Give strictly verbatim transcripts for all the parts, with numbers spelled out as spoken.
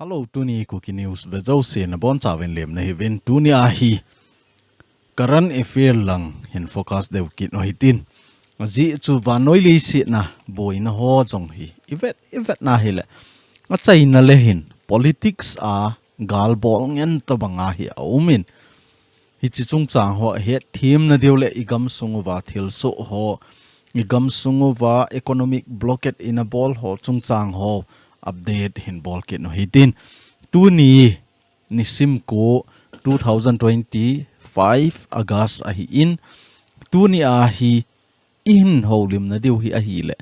Hello, tuni Kuki News vejouse nabonchauvin lemna hiuvin, tuni ahi current affair lang hin focus deu kit u hitin. Ajeh chu vannoi leiset a boina ho jong hi ivet ivet na hile, achaina le hin politics a gal bol ngen tobang ahi aumin. Hiche chungchang ho ahet themna diu le igamsung uva thilsoh ho, igamsung uva economic blockade ina bol ho chungchang ho update hin bol kit u hitin. Tuni nisim ko two thousand twenty-five August ahin, tuni ahi ihin houlimna diu hi ahile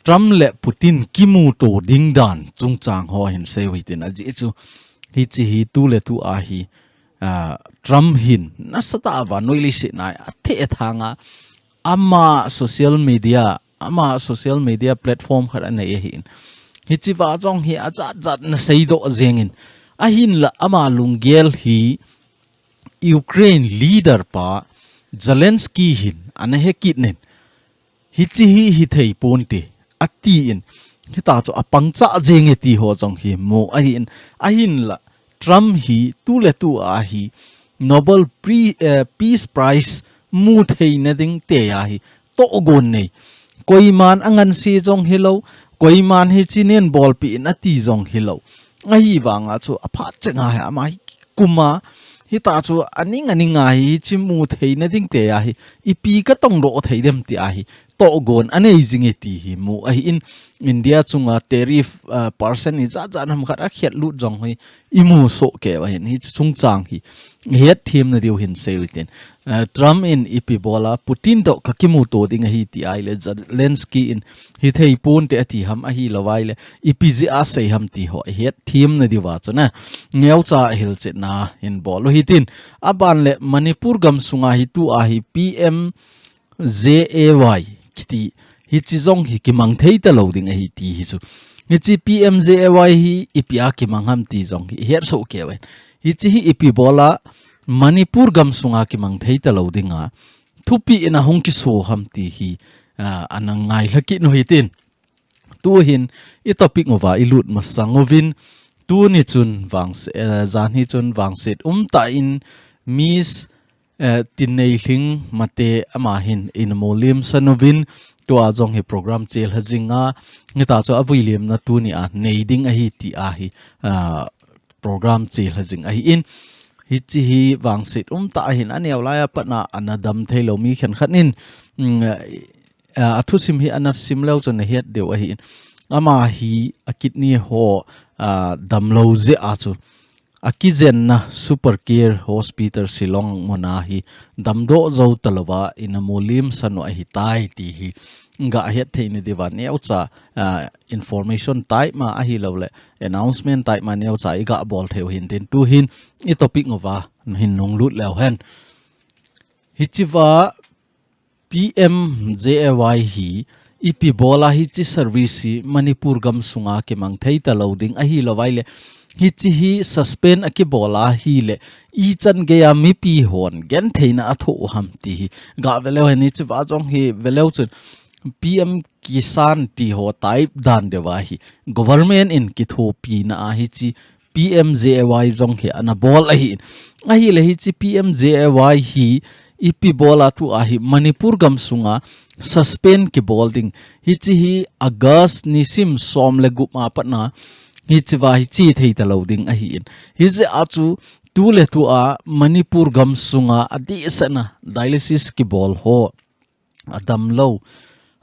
Trump le Putin kimuto ding dan chungchang ho hin seiu hitin, ajeh chu hiche hi tuletu ahi, ah, Trump hin nasatah a vannoi leiset a athethang a ama social media, ama social media platform khat anei ahin. Hichea jong hi ajat jat ana seidoh jengin. Ahinla ama lunggel hi Ukraine leader pa Zelensky hin ana hekit nin, hiche hi hithei ponte atin, hitachu apangcha jenge ti ho jong hi mu ahin. Ahinla Trump hi tuletu ahi Nobel Pre-, eh, Peace Prize mu theina ding tia hi tohgon nei. Koiman anganse jong hilou, koiman hiche nen bolpeh in ati jong hilou. Ahivanga chu aphat chenga hi ama hi kikuma, hitachu aning aninga hi hiche mu theina ding tia hi ipi katongdoh thei dem tia hi tohgon anei jinge ti hi mu ahin. India chunga tariff, ah, percent ijat jat ham khat akhetlut jong hi imu soh keiyu ahin. Hiche chungchang hi ihet themna diu hin seiu hitin. Ah, Trump in ipi bola Putin toh kakimuto ding ahi ti ahile, Zelensky in hithei ponte ati ham, ahilou ahile ipi jeh a sei ham ti ho ihet themna diuva chun neocha hilchetna hin bol u hitin. Aban le Manipur gamsunga hi tua hi P M J A Y kiti, hiche jong hi kimang thei talou ding ahi ti hi chu. Hiche P M J A Y hi ipi a kimang ham ti jong hi ihet soh keiyu ahin. Hiche hi ipi bola Manipur gamsunga kimang thei talou dinga thupeh in ahung kiso ham ti hi, ah, ana ngailha kit u hitin. Tuhin i topic uva ilut masang uvin, tuni chun vangse-, eh, janhi chun vangset umtah in Miss, eh, Tinneilhing Mate ama hin ina mulimsan uvin, tua jong hi program chelha jinga, hitachu avuilimna tuni a nei ding ahi ti ahi, ah, program chelha jing ahin. Hiche hi vangset umtah ahin, aneo laiya pat a ana dam theilou mi khenkhat in, mm, ah, athusim hi ana sim leu chun nahet diu ahin. Ama hi a kidney ho, ah, damlou jeh a chu akijenna Super Care Hospital Shillong muna hi damdoh jou talouva ina mulimsan u ahitai ti hi gahet thei na diuva neocha, ah, information type ma ahilouleh announcement type ma neocha iga bol theiu hintin, tuhin i topic uva hin nunglut leu hen. Hichea P M J A Y hi ipi bola hiche service hi Manipur gamsunga kimang thei talou ding ahilou vaileh, hiche hi suspend akibol ahileh ichan geiya mipi hon gentheina athoh u ham ti hi gave leu hen. Hichea jong hi ve leu chun P M Kisan ti ho type dan deuva hi government in kithopina a hiche P M J A Y jong hi ana bol ahin. Ahileh hiche P M J A Y hi ipi bola tua hi Manipur gamsunga suspend kibol ding. Hiche hi August nisim som le gup a pat a hichea hi che thei talou ding ahin. Hijeh a chu tuletua Manipur gamsunga adehset a dialysis kibol ho, adamlou,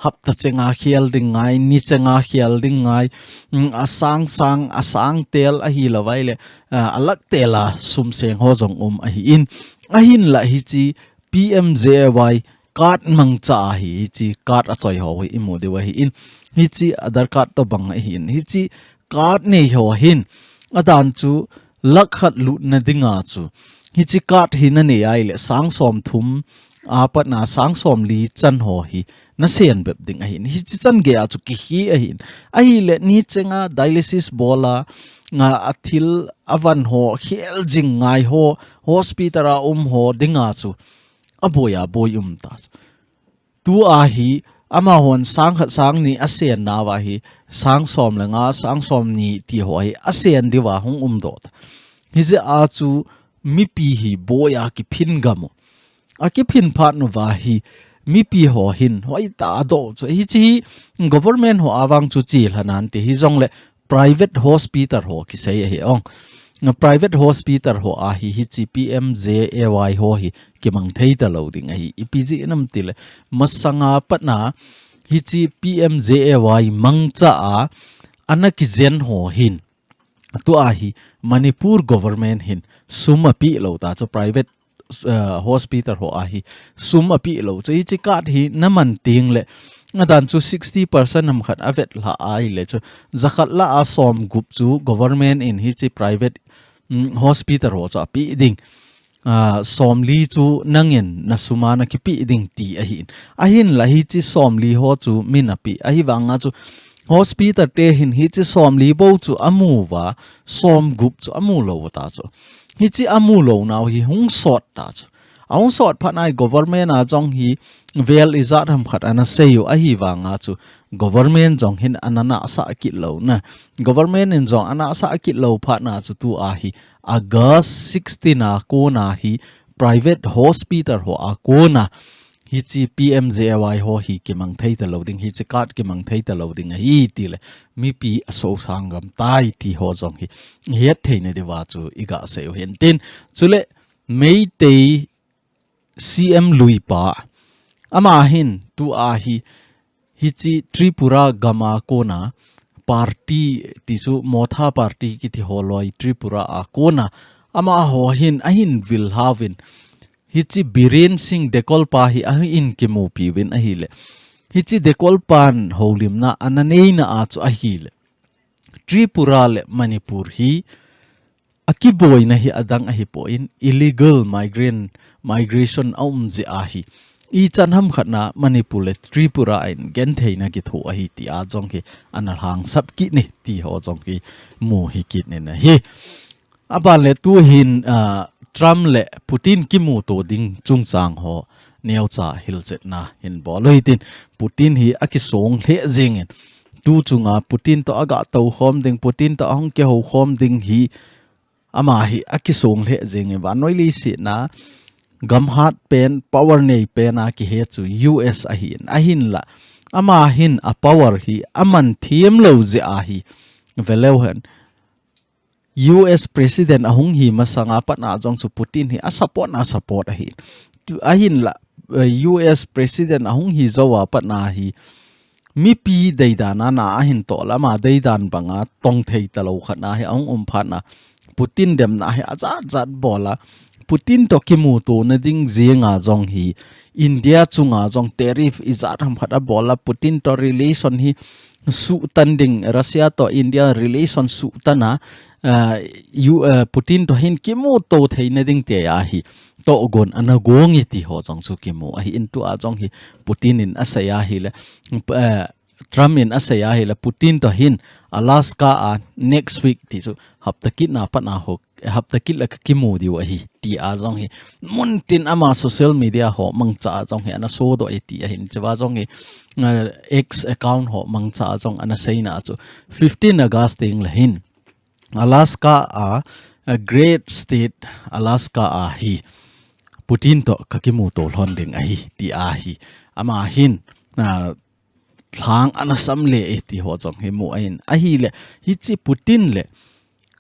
hapta chenga khel ding ngai, ni chenga khel ding ngai, mm, asang sang, asang tel ahilou vaileh, ah, alakh tel a sum seng ho jong um ahin. Ahinlah hiche P M J A Y card mangcha ahi, hiche card achoi ho hi imu diu ahin. Hiche Aadhaar card tobang ahin. Hiche card nei ho hin adan chu lakh khat lutna dinga chu hiche card hi nanei ahileh sang som thum a pat a sang som li chan ho hi nasen bep ding ahin. Hiche chan geiya chu kihi ahin. Ahileh ni chenga dialysis bola, nga athil avan ho, khel jing ngai ho, hospital a um ho dinga chu aboi aboi um ta chu. Tua hi amahon sang khat sang ni asen nauva hi, sang som le nga, sang som ni ti ho hi asen diuva hung umdoh ta. Hijeh a chu mipi hi boiya kiphin gam u. Akiphin phat nauva hi mipi ho hin hoitah a adoh u chu. Hiche hi government ho a vang chu chilha nante, hijongle private hospital ho kisei ahi ong. Private hospital ho a hi hiche P M J A Y ho hi kimang thei talou ding ahi. Ipi jeh ham itile, masanga patna hiche P M J A Y mangcha a ana kijen ho hin, tua hi Manipur government hin sum apeh lou ta chu, private, uh, hospital ho a hi sum apeh lou chu. Hiche card hi naman tengle, adan chu sixty percent ham khat avetlha ahile chu, jakhat lah a somgup chu government in hiche private, mm, hospital ho chu apeh ding. Ah, somli chu nangin nasum a nakipeh ding ti ahin. Ahinla hiche somli ho chu min apeh. Ahivanga chu hospital te hin hiche somli bou chu amu uva, somgup chu amu lou ta chu. Hiche amu lou nau hi hung sot ta chu. Ahung sot phat nai government a jong hi vel ijat ham khat ana sei u, ahivanga chu government jong hin ana nahsah kit lou na. Government in jong ana nahsah kit lou phat na chu tua hi August sixteen a kona hi private hospital ho a kona hiche P M J A Y ho hi kimang thei talou ding, hiche card kimang thei talou ding ahi tile, mipi asosang gam tai ti ho jong hi het theina diuva chu iga sei u hin tin. Chule Meitei C M lui pa, ama hin tua hi, hiche Tripura gam a kona party ti chu Motha party kiti ho loi Tripura a kona, amaho hin ahin vil lhauvin, hiche Biren Singh Dekol pa hi ahin kimupi uvin ahile, hiche Dekol pan houlimna ana neina a chu ahile, Tripura le Manipur hi akiboina hi adang ahipon, illegal migrant, migration aum jeh ahi. Ichan ham khat na Manipur le Tripura in gentheina kitho ahi tia jong hi ana lhangsap kit ni ti ho jong hi mu hi kit ni na hi. Aban le tu hin, ah, Trump le Putin kimuto ding chungchang ho neocha hilchetna hin bol u hitin, Putin hi akisong lheh jengin, tu chunga Putin to aga tou khom ding, Putin to ahung kihou khom ding hi, ama hi akisong lheh jengin, vannoi leiset na gamhat pen, power nei pen a kihe chu U S ahin, ahinla ama hin a power hi aman them lou jeh ahi. Veleu hen, U S President ahung hi masanga patna jong chu Putin hi a support na support ahi. Tu ahinla, eh, U S President ahung hi jouva patna hi mipi deidan a na ahin toh lama deidan banga tong thei talou khat na hi ahung um phat na, Putin demna hi ajat jat bol a, Putin to kimuto na ding jenga jong hi India chunga jong tariff ijat ham khat abol a, Putin to relation hi suhtan ding, Russia to India relation suhtan a, ah, U-, ah, Putin to hin kimuto theina ding tia hi togon ana gong e ti ho jong chu kimu ahin, tua jong hi Putin in asei ahile, eh, Trump in asei ahile, Putin to hin Alaska a next week ti chu hapta kit na patna ho, hapta kit le ka kimu diu ahi tia jong hi, muntin ama social media ho mangcha a jong hi ana sodoh e ti ahin, chua jong hi, eh, X account ho mangcha a jong ana seina chu, fifteen August teng le hin Alaska a, a great state Alaska a hi Putin to ka kimuto lhon ding ahi tia hi. Ama hin, ah, lhang ana sam le e ti ho jong hi mu ahin. Ahile, hiche Putin le,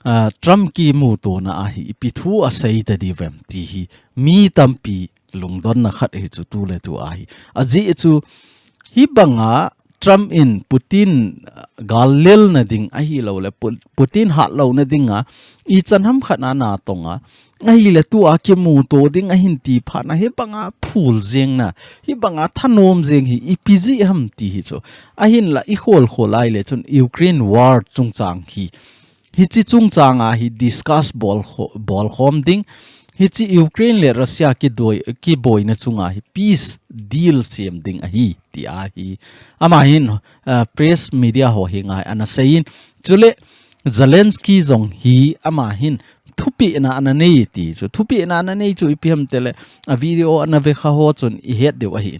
ah, Trump kimutona a hi ipi thu asei ta diu vem ti hi mi tampi lungdonna khat hi chu tu le tu a hi. Ajeh chu, hibanga Trump in Putin, ah, gal lelna ding ahilou le, Pu-, Putin hatlouna dinga ichan ham khat na na tonga, ahile tua kimuto ding ahin ti phat na, hibanga phul jeng na, hibanga thanom jeng hi ipi jeh ham ti hi chu. Ahinla i khol khol ahile chun Ukraine war chungchang hi, hiche chungchang a hi discuss bol kho-, bol khom ding. Hiche Ukraine le Russia kidoi-, kiboina chunga hi peace deal sem ding ahi tia hi. Ama hin, ah, press media ho hi ngai ana seiyin. Chule Zelensky jong hi ama hin thupehna ana nei ti chu. Thupehna ana nei chu ipi ham tile, a video ana vekha ho chun ihet diu ahi.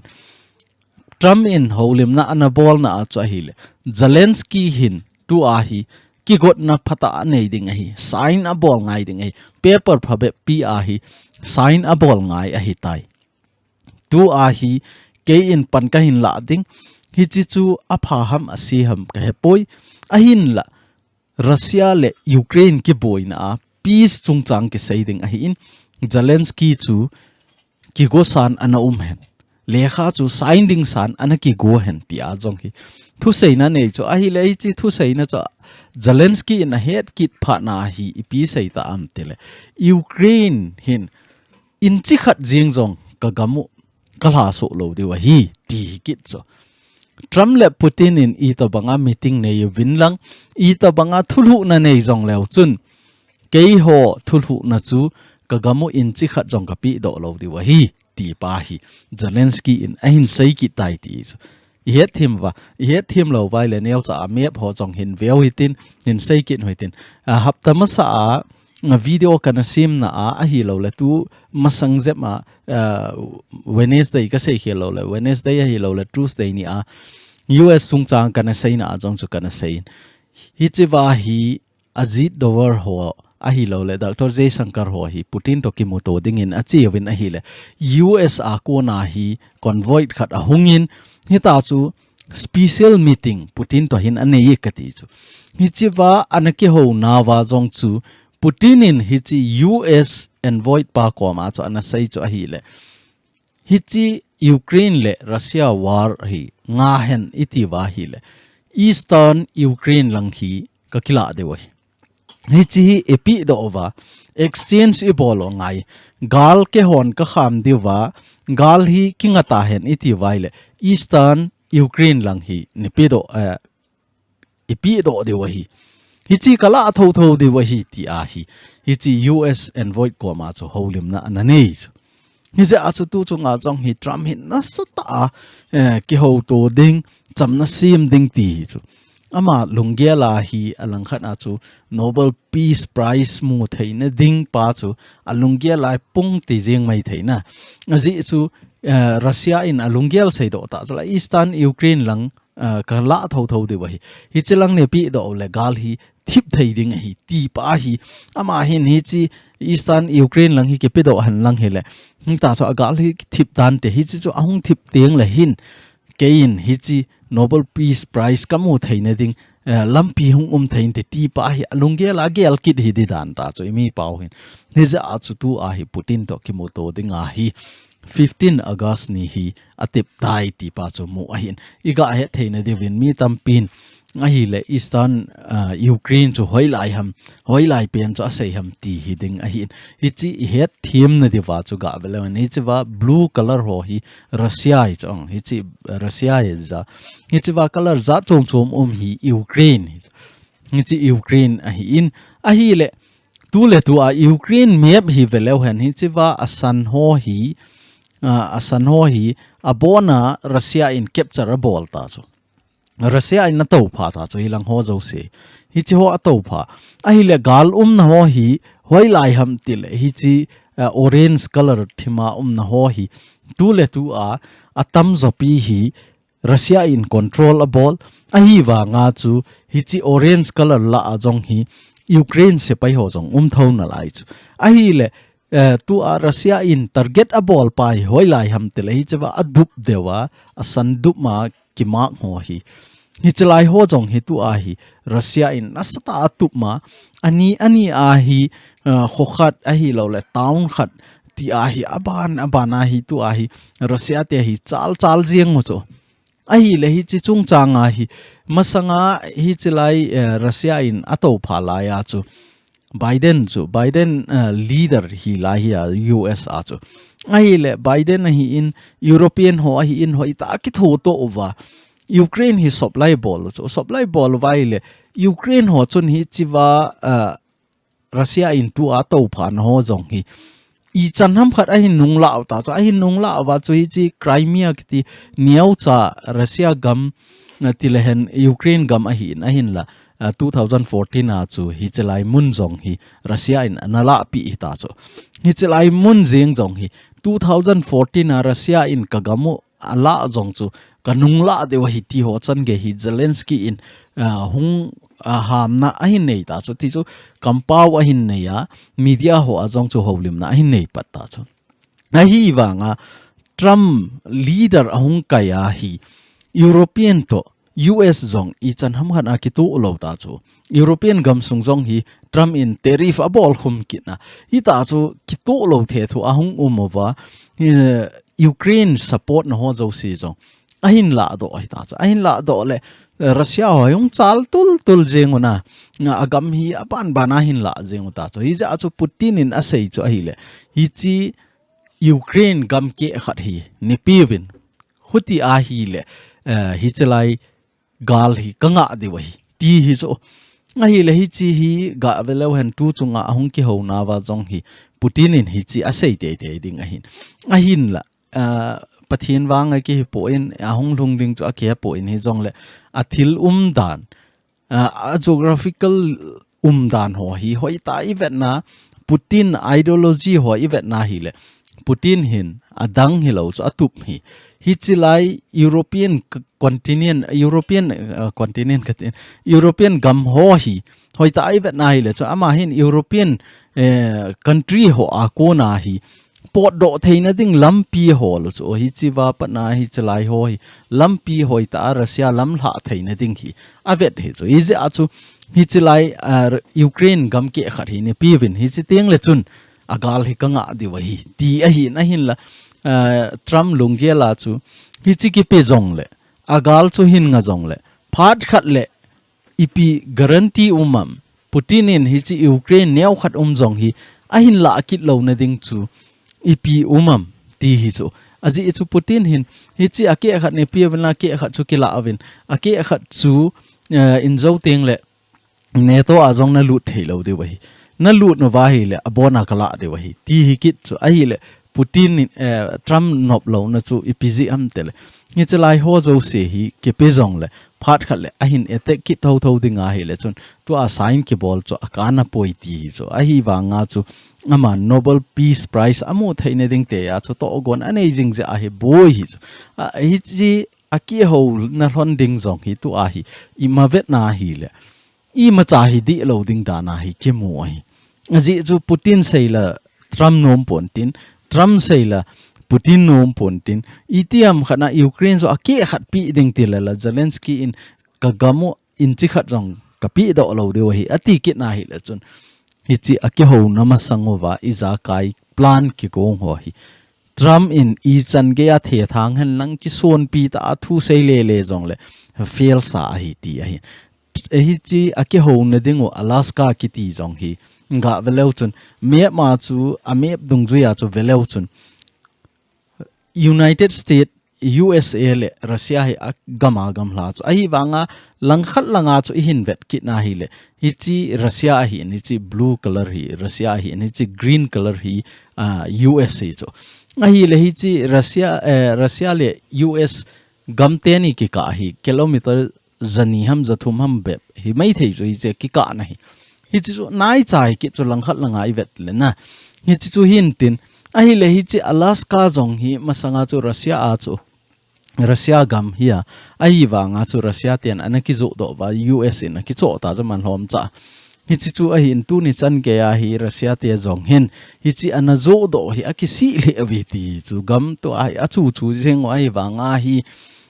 Trump in houlimna ana bolna a chu ahile, Zelensky hin tua hi kigotna phatah a nei ding ahi, sign abol ngai ding ahi, paper phabep pi a hi sign abol ngai ahitai. Tua hi kei in pan kahin lah ding, hiche chu apha ham ase ham kahepoi, ahinla Russia le Ukraine kiboina a peace chungchang kisei ding ahin, Zelensky chu kigo san ana um hen. Lekha chu sign ding san ana kigo hen tia jong hi thuseina nei chu ahile, hiche thuseina chu Zelensky in ahet kit phat na hi ipi sei ta am tile, Ukraine hin inchi khat jeng jong ka gam u ka lha soh lou diu ahi, ti hi kit chu. Trump le Putin in itobanga meeting nei uvin lang, itobanga thulhuhna nei jong leu chun, keiho thulhuhna chu ka gam u inchi khat jong ka pehdoh lou diu ahi, ti pa hi Zelensky in ahin sei kit tai ti chu. I het thim uva, i het thim lou uva ahile neocha a map ho jong hin veu hitin, hin sei kit u hitin. A, hapta masa a, a, video kana semna a, ahilou le tu masang jep a, a, Wednesday ka sei khel lou le, Wednesday ahilou le Tuesday ni a, U S chungchang kana seina a jong chu kana sei in. Hiche va hi Ajit Doval ho ahilou le, Doctor Jaishankar ho hi Putin to kimuto dingin ache uvin ahile, U S a kona hi convoy khat ahungin, hita chu special meeting Putin to hin anei e kati chu. Hiche va ana kihou nauva jong chu Putin in hiche U S envoy pa koma chu ana sei chu ahile, hiche Ukraine le Russia war hi nga hen iti uva ahile, Eastern Ukraine lang hi ka kilah diu ahi. Hiche hi i pehdoh uva, exchange i bol u ngai, gal keihon ka kham diu va, gal hi kinga ta hen iti uva ahile, Eastern Ukraine lang hi nei pehdoh, eh, i pehdoh diu ahi. Hiche ka lah thotho diu ahi ti ahi. Hiche U S envoy koma chu houlimna ana nei chu. Hijeh a chu tu chunga jong hi Trump hi nasatah a, eh, kihouto ding, chamna sem ding ti hi chu. Ama lunggel a hi alangkhat a chu Nobel Peace Prize mu theina ding pa chu alunggel a pung ti jeng mai theina. Ajeh chu, eh, Russia in alunggel seidoh ta chu la Eastern Ukraine lang, ah, ka lah thotho diu ahi. Hiche lang nei pehdoh u le gal hi thip thei ding ahi, ti pa ahi. Ama hin hiche Eastern Ukraine lang hi kipehdoh hen lang hile, hita chu a gal hi thip dan te, hiche chu ahung thip teng le hin, kei in hiche Nobel Peace Prize ka mu theina ding, eh, lampi hung um thei inte, ti pa hi alunggel a gel kit hi di dan ta chu i mi pau hin. Hijeh a chu tua hi Putin to kimuto ding ahi. Fifteen August ni hi atep tai ti pa chu mu ahin. I ga het theina diuvin mi tampin ahile Eastern, ah, Ukraine chu hoilai ham, hoilai pen chu asei ham ti hi ding ahin. Hiche i het themna diuva chu ga ve leu hen. Hiche va blue color ho hi Russia hi chu ong. Hiche Russia hi ja. Hiche va color jat chom chom um hi Ukraine hi. Hiche Ukraine ahin. Ahile, tu le tu a Ukraine map hi ve leu hen, hiche va asan ho hi, ah, asan ho hi, abon a Russia in capture abol ta chu. Russia in atoupha ta chu, hilang ho jouse. Hiche ho atoupha. Ahile gal umna ho hi, hoilai ham tile, hiche, ah, orange color thima umna ho hi, tu le tu a, atamjo pi hi, Russia in control abol, ahivanga chu hiche orange color lah a jong hi Ukraine sepai ho jong um tho nalai chu. Ahile, eh, tua Russia in target abol pa hi hoilai ham tile hiche va adup diu a, asan dup ma kimark ho hi. Hiche lai ho jong hi tua hi Russia in nasatah a atup ma, ani, ani a hi, eh, kho khat ahilou le town khat ti a hi aban, aban a hi tua hi Russia te hi chal, chal jeng u chu. Ahile hiche chungchang a hi, masanga hiche lai, eh, Russia in atoupha lai a chu, Biden chu, Biden, eh, leader hi lai hi a U S a chu. Ahile Biden ahin, European ho ahin, hoitah a kithoto uva. Ukraine hi supply bol u chu, supply bol uva ahile, Ukraine ho chun hiche va, eh, Russia in tua atoupha na ho jong hi. Ichan ham khat ahin nunglah u ta chu, ahin nunglah uva chu hiche Crimea kiti neocha Russia gam, ah, tile hen Ukraine gam ahin, ahinla, ah, two thousand fourteen a chu hiche lai mun jong hi Russia in ana lahpeh hi ta chu. Hiche lai mun jeng jong hi two thousand fourteen a Russia in ka gam u alah jong chu kanung lah deu ahi ti ho chan gei hi Zelensky in, ah, hung, ah, hamna ahin nei ta chu, ti chu kampau ahin nei a, media ho a jong chu houlimna ahin nei pat ta chu. Ahivanga Trump leader ahung kai a hi European to U S jong ichan ham khat a kitoh lou ta chu. European gamsung jong hi Trump in tariff abol khum kit na. Hita chu kitoh lou thethu ahung um uva, eh, Ukraine support na ho jouse jong ahin lahdoh ahi ta chu. Ahin lahdoh le, eh, Russia ho hung chal tul tul jeng u na. Nga agam hi aban ban ahin lah jeng u ta chu. Hijeh a chu Putin in asei chu ahile, hichi Ukraine gam keh khat hi neipeuvin. Huti ahile, eh, hichi lai gal hi kangah diu ahi, ti hi chu. Ahile hichi hi gah ve leu hen, tu chunga ahung kihouna uva jong hi Putin in hichi asei teitei ding ahin. Ahinla, ah, Pathen vang a kihi poi, ahung lhung ding chu akihe poi, hijongle athil umdan, ah, a geographical umdan ho hi hoitah a ivetna, Putin ideology ho ivetna hile, Putin hin adang hilou chu atup hi. Hichi lai European c-, continent, European, uh, continent kati, European gam ho hi hoitah a ivetna hile chu ama hin European, eh, country ho a kona hi potdoh theina ding lampi ahol u chu. Hichi va patna hichi lai ho hi lampi hoitah a Russia lamlhah theina ding hi avet hi chu. Hijeh a chu hichi lai, ah, Ukraine gam keh khat hi neipeuvin, hichi tengle chun agal hi kangah diu ahi, ti ahin, ahinla, ah, Trump lunggel a chu hichi kipe jongle, agal chu hin nga jongle, phat khat le ipi guarantee um am? Putin in hichi Ukraine neokhat um jong hi ahin lah kit louna ding chu ipi um am, ti hi chu. Ajeh chu Putin hin hichi akeh khat neipeuvin, akeh khat chu kilah uvin, akeh khat chu, eh, in jou tengle NATO a jong nalut thei lou diu ahi. Nalut nauva hile abon a kalah diu ahi, ti hi kit chu. Ahile Putin in, eh, Trump nop louna chu ipi jeh ham tile, hichi lai ho jouse hi kipe jongle, phat khat le ahin attack kit thotho ding ahile chun, tua sign kibol chu akana poi, ti hi chu. Ahivanga chu ama Nobel Peace Prize amu theina ding tia chu togon anei jing jeh ahi boi hi chu. Ah, hichi akihouna lhon ding jong hi tua hi ima vetna hile, imacha hi dihlou ding dan a hi kimu ahi. Ajeh chu Putin seile Trump nom pontin, Trump seile Putin nom pontin, itiham khat na Ukraine chu akeh khat pe ding tile la Zelensky in kagam u inch khat jong kapehdoh lou diu ahi, ati kit na hile chun, hichi akihouna masang uva ijakai plan kigong ho hi Trump in ichan gei a thethang henlang kisonpi tah a thu sei lele jongle fail sa ahi, ti ahi. Hichi akihouna ding u Alaska kiti jong hi gah ve leu chun, map a chu, a map dungjui a chu ve leu chun, United States, U S A le Russia hi agam a gamla chu. Ahivanga langkhat langa chu ihin vet kit na hile, hichi Russia ahin, hichi blue color hi Russia ahin, hichi green color hi, ah, U S A chu. Ahile hichi Russia, eh, Russia le U S gam teni kikah hi kilometer jani ham, jathum ham bep hi maithei chu hichi kikah na hi. Hichi chu naicha hi kit chu langkhat langa ivet le na. Hichi chu hintin, ahile hichi Alaska jong hi masanga chu Russia a chu, Russia gam hi a, ahivanga chu Russia ten ana kijohdoh uva, U S in akichoh ta chu man lhom cha. Hichi chu ahin tuni chan gei a hi Russia te jong hin hichi ana johdoh hi akisih lheh uve ti chu gam tua hi achu chu jeng u ahivanga hi,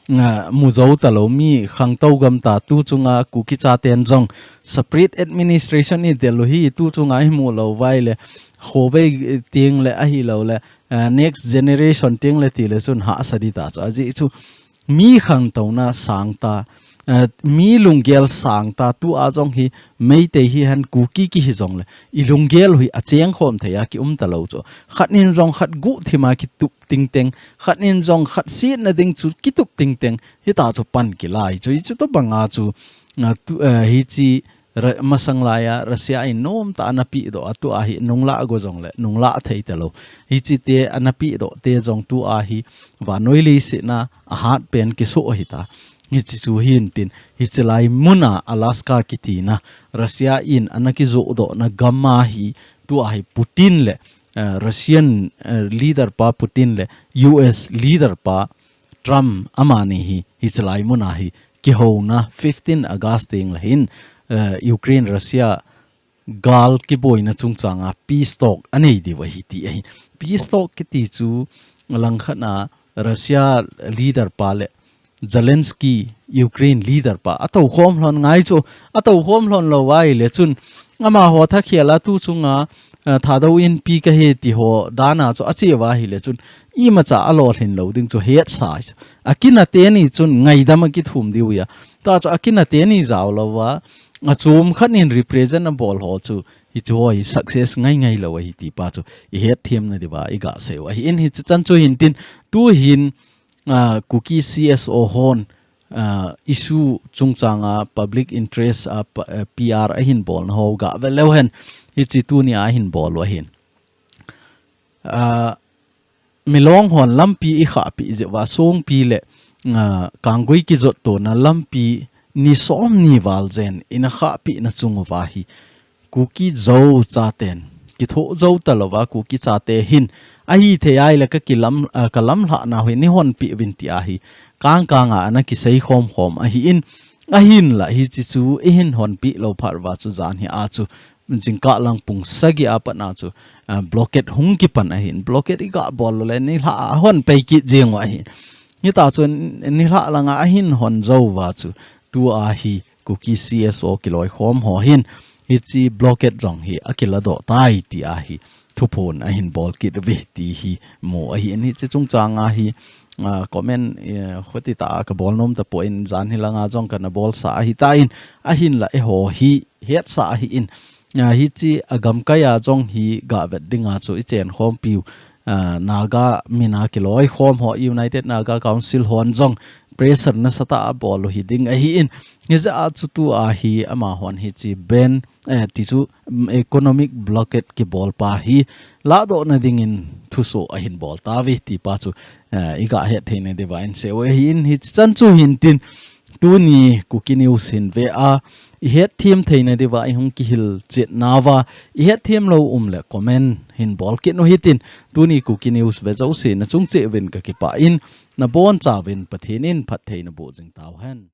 ah, mu jou talou, mi khangtou gam ta, tu chunga Kuki chaten jong separate administration idel u hi tu chunga imu lou uva ile, khovei tengle ahiloule, ah, next generation tengle tile chun hahsa di ta chu. Ajeh chu mi khangtouna sang ta, ah, mi lunggel sang ta, tua jong hi Meitei hihen Kuki kihi jongle, ilunggel u hi achengkhom thei a kium talou chu. Khat in jong khat guhthim a kitup tingteng, khat in jong khat setna ding chu kitup tingteng, hita chu pan kilai chu. Hichi tobanga chu, ah, tu, ah, hichi Ra-, masang laiya Russia in nomtah a ana pehdoh a, tua hi nunglah go jongle nunglah thei talou. Hichi te ana pehdoh te jong tua hi vannoi leiset a ahat pen kisoh ahi ta. Hichi chu hintin, hichi lai muna Alaska kitina Russia in ana kijohdohna gam a hi, tua hi Putin le, eh, Russian, eh, leader pa Putin le U S leader pa Trump amani hi, hichelai muna hi, kihouna fifteen August teng le hin, eh, Ukraine, Russia, gal kiboina chungchanga peace talk anei diu ahi ti ahi. Peace talk kiti chu langkhat a Russia leader pa le Zelensky, Ukraine leader pa, atou khom lhon ngai chu, atou khom lhon lou va ahile chun, amaho thakhel a tu chunga, eh, Thadou Inpi kahi ti ho dan a chu ache va ahile chun, imacha alolhin lou ding chu hetsa chu. Akinah teni chun ngaidam akithum diu ahi. Tua chu akinah teni jao lou va, achom khat in represent abol ho chu, hichu ho hi success ngai ngai lou ahi ti pa chu, ihet them na diuva, iga sei u ahi. In hichi chan chu hin tin, tu hin, ah, Kuki C S O hon, ah, issue chungchanga public interest a pa-, eh, P R ahin bolna ho ga ve leu hen, hichi tuni a ahin bol u ahin. Ah, Milong hon lampi ikhahpi jeh uva Songpi le, ah, Kanggui kijot tona lampi ni som ni val jen ina khahpi na chung uva hi Kuki Zo chaten kitho jou talou va Kuki chate hin ahithei ahile ka kilam, ah, ka lamlhah nau hi nei honpi uvin ti ahi kang kanga ana kisei khom khom ahin, ahinla hichi chu ihin honpi lou phat uva chu jan hi a chu jingkah lang pung sagi a pat na chu, ah, blockade hung kipan ahin. Blockade iga bol le nei lha a hon pei kit jeng u ahin. Hita chu nei lha langa ahin hon jou uva chu, tu a hi Kuki C S O kiloikhom ho hin hichi blockade jong hi akiladoh tai ti ahi thuphon ahin bol kit uve ti hi mu ahin. Hichi chungchanga hi, ah, comment, eh, khutita a kabol nom tapon jan hi langa jong kana bolsa ahitan, ahinla eiho hi hetsa ahin, ah, hichi a gamkai a jong hi ga vet dinga chu ichen khompiu, ah, Naga mina kiloikhom ho, United Naga Council hon jong pressure nasatah a bol u hiding ahin, hijeh a chu tu a hi amahon hichi ban, eh, ti chu, mm, economic blockade kibol pa hi ladoh na dingin thuso ahin bol tauve ti pa chu, eh, iga hetthei na diuva in sei u ahin, hichi chan chu hin tin, tuni Kuki News hin ve a, ihet them thei na diuva ihung kihil chet nauva, ihet them lou um le comment hin bol kit u hitin, tuni Kuki News ve jouse na chung cheh uvin ka kipah in, na bonchauvin Pathen in phatthei naboh jing tauhen.